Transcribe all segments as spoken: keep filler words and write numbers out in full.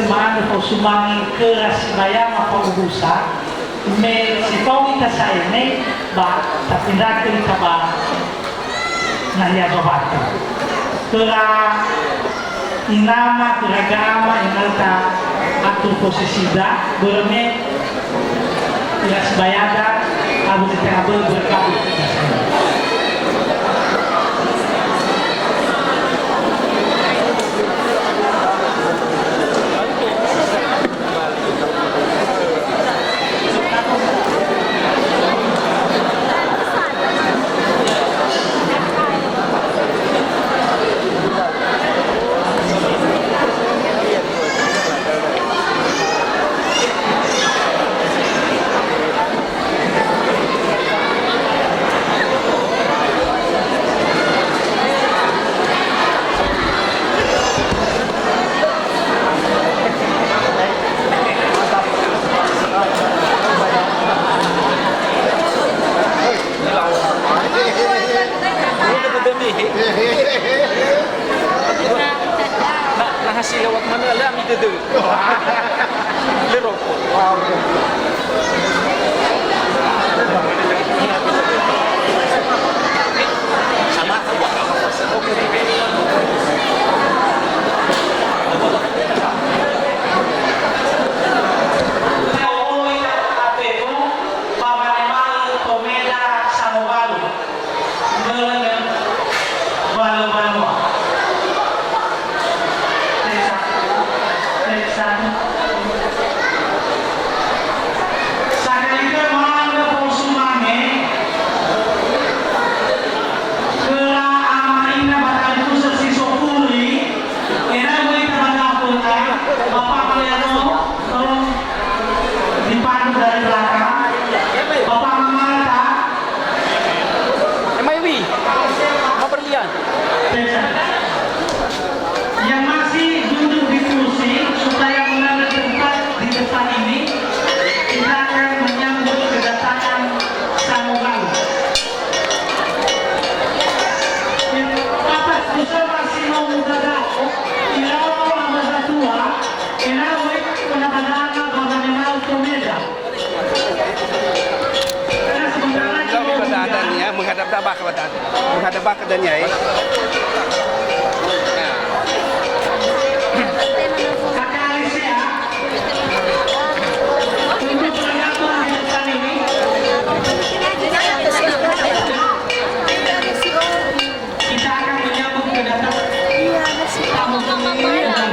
Ma'andrö fa'osumange khöra sibayama fa'ubusa, me si fao ita sa'ae, ba tatindrakö ita ba nahia Zawatu. Khöra inama, khöra gama, ena'ö ta'atur posisida, börö me ira sibayada, awö zi tenga börö, börö kabu. Na, na ha si lewat mana, lö ami dödö. Lö rokok. Ba wanema'ö tomeda sangowalu. Börö walu banua. Teksa, teksa. Sakali khöra ma'andrö fa'osumange khöra ama ina ba talifusö si sofuri, ena'ö möi ita ba dapur, Bapak Mariano, tolong dipandu dari belakang. Bapak Mamata. Emai wi. Ma berlian. Yang masih duduk di kursi, supaya mengambil tempat di depan ini, kita akan menyambut kedatangan sangowalu. Bapak bersama si no muda da'ö, ilao ama zatua, ena'ö möi ita ba dapur, ba wanema'ö tomeda. Menghadap Dania, menghadap Dania, eh. Kita akan menyambut kedatangan tamu pemilihan.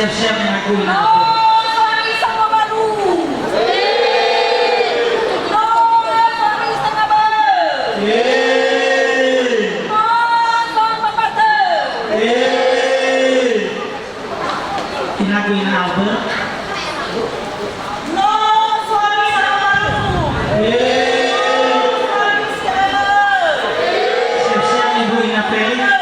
Siap-siap mengaku. No suami sangowalu. No suami setengah bö'ö. No suami bapatö. Inagu ina Albert. No suami sangowalu. No suami si'öö. Siap-siap ibu ina Felix.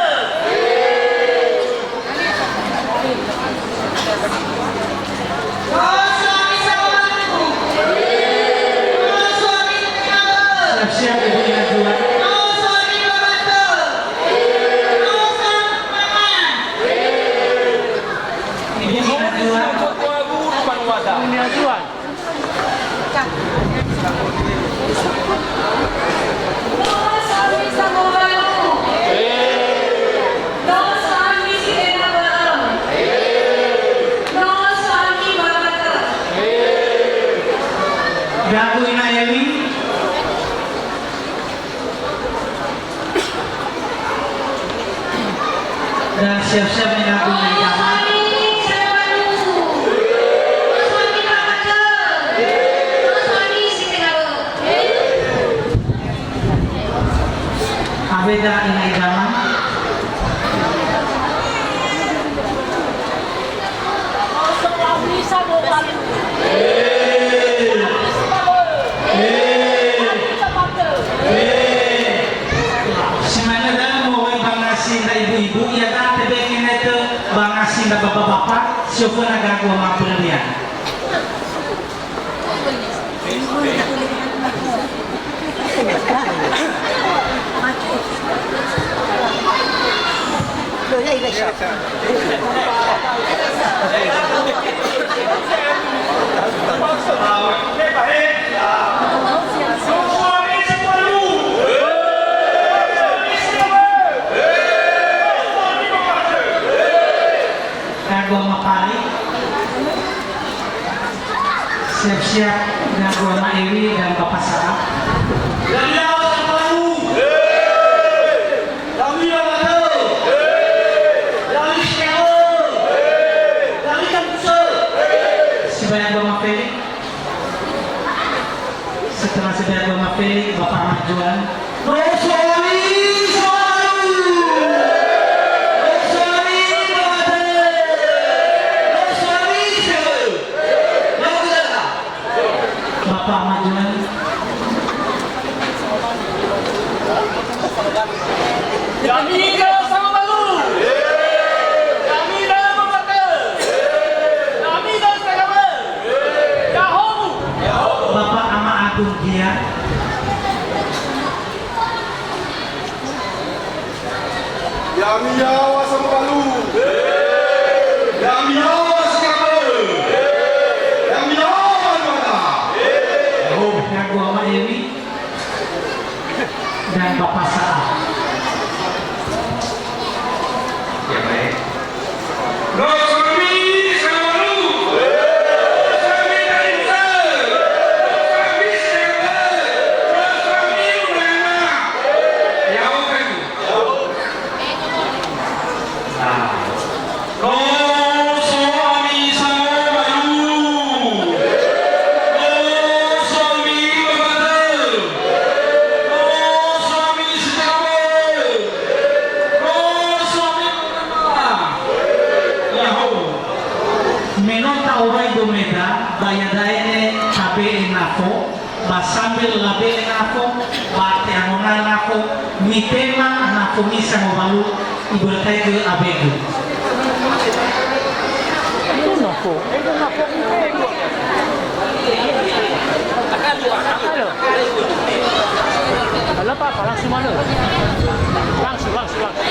Siap-siap ibu ina Juan. Ibu ina Juan. Ibu ina Juan. Gagu ina Eli. Dan siap-siap mengaku dari kamar. Abeda ina idaman. Si manö da'a moroi ba ngasi ndra ibu-ibu, iada'a tebe kenetö ba ngasi ndra bapa-bapa, si oföna gagu wama'öpö dania. Gagu wama'öpö. Siap-siap gagu wama'öpö dan bapa sa'a. Ya'ia sabalu. Ya'ia matö. Ya'ia siaho. Ya'ia kusö. Sibai gagu wama'öpö. Setelah sibai gagu wama'öpö, Bapak Marjuan. No suami sangowalu. No suami bapatö. No suami si'öö. No gudara. Bapak Marjuan. Ya'ia sangowalu. Ya'ia bapatö. Ya'ia setengah bö'ö. Ya'ahowu. Bapak Ama Agung Gia. Ya'ia sangowalu. Ya'ia setengah bö'ö. Ya'ia bapatö. Oh, gagu wama'öpö. Dan bapa sa'a. Ya, baik. No suami sangowalu. No suami tarimsö. No suami setengah bö'ö. No suami undangan. Ya, oke. Nah. No suami sangowalu. No suami bapatö. No suami setengah bö'ö. No suami pertama. Ya'ahowu. Me no ta'orai domeda, ba iada'e ne tabe'e nafo. Ba sambil labe'e nafo, ba te'angona'ö nafo, mitema nafo misa ngowalu, ibörökaigö abegu. Itu nafo, itu nafo. Halo. Halo, Pak, langsung mana? Langsung, langsung, langsung.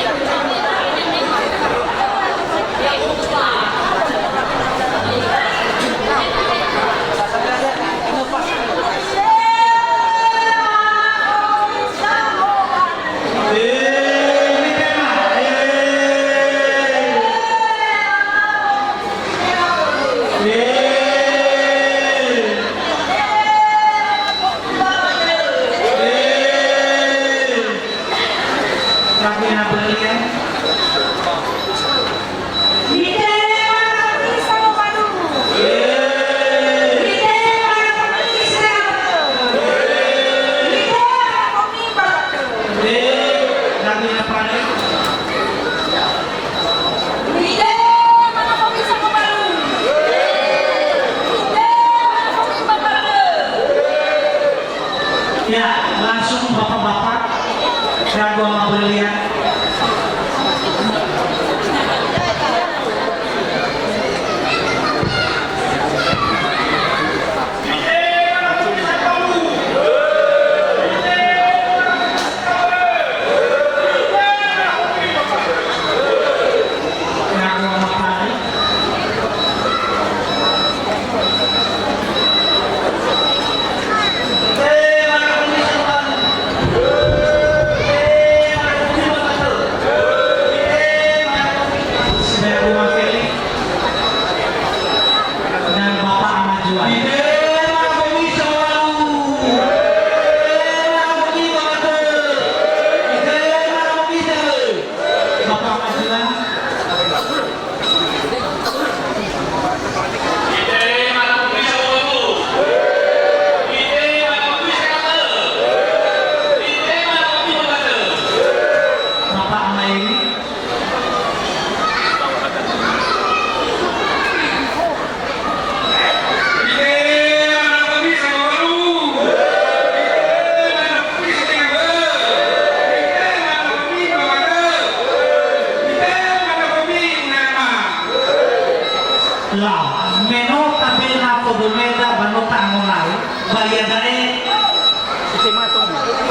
Lau, me no tabe nafo domeda ba no ta'angolau, ba iada'e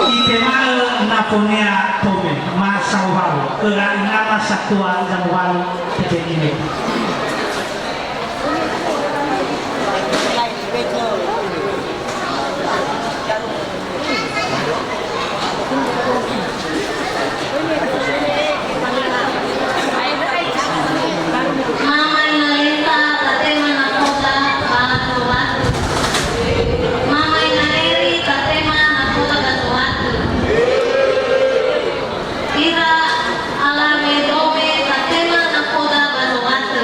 itema'ö nafonia tome, ma saohalo, öra inama satua zangowalu tebekine. Mama Inaleta tatema nafoda ba Zo'atu. Mama Inaeri tatema nafoda ba Zo'atu. Ira alawe dome tatema nafoda ba Zo'atu.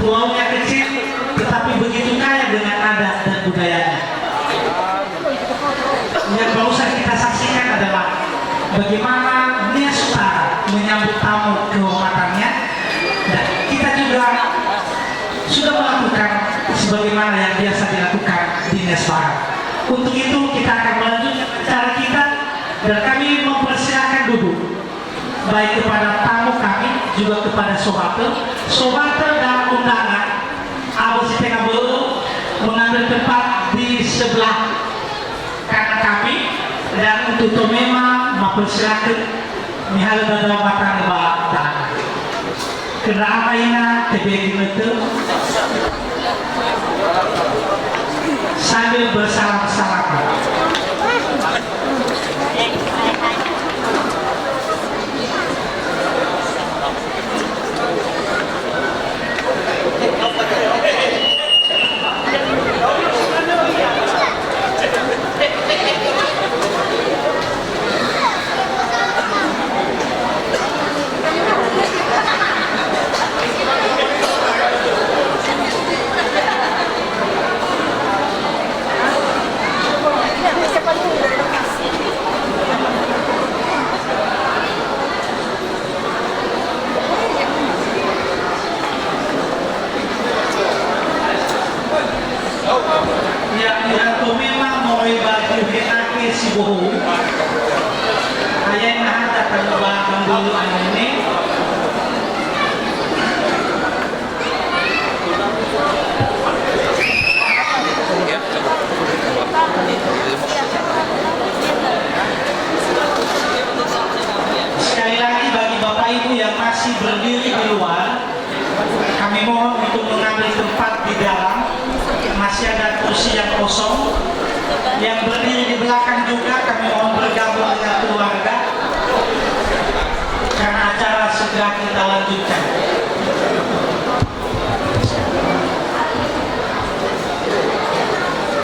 Pulaunya kecil, tetapi begitu kaya dengan adat dan budayanya. Yang barusan kita saksikan adalah bagaimana Nias Utara menyambut tamu kehormatannya, dan kita juga sudah melakukan sebagaimana yang biasa dilakukan di Nias Barat. Untuk itu, kita akan melanjutkan acara kita, dan kami mempersilakan duduk, baik kepada tamu kami, juga kepada Sobat'e. Sobat'e dan undangan, awö si tenga bö'ö, mengambil tempat di sebelah kanan kami, dan untuk tomema, mapersilakan mihalö dadawa matanö ba da'ö. Kö ndra'ama ina tebe ginötö sambil bersalam-salaman. Ya, irato memang moroi ba zi uhenake si bohou. Ayai naha datang ba gambulu anene. Sekali lagi, bagi Bapak Ibu yang masih berdiri di luar, kami mohon untuk mengambil tempat di dalam. Masih ada kursi yang kosong. Yang berdiri di belakang juga, kami mohon bergabung dengan keluarga, karena acara segera kita lanjutkan.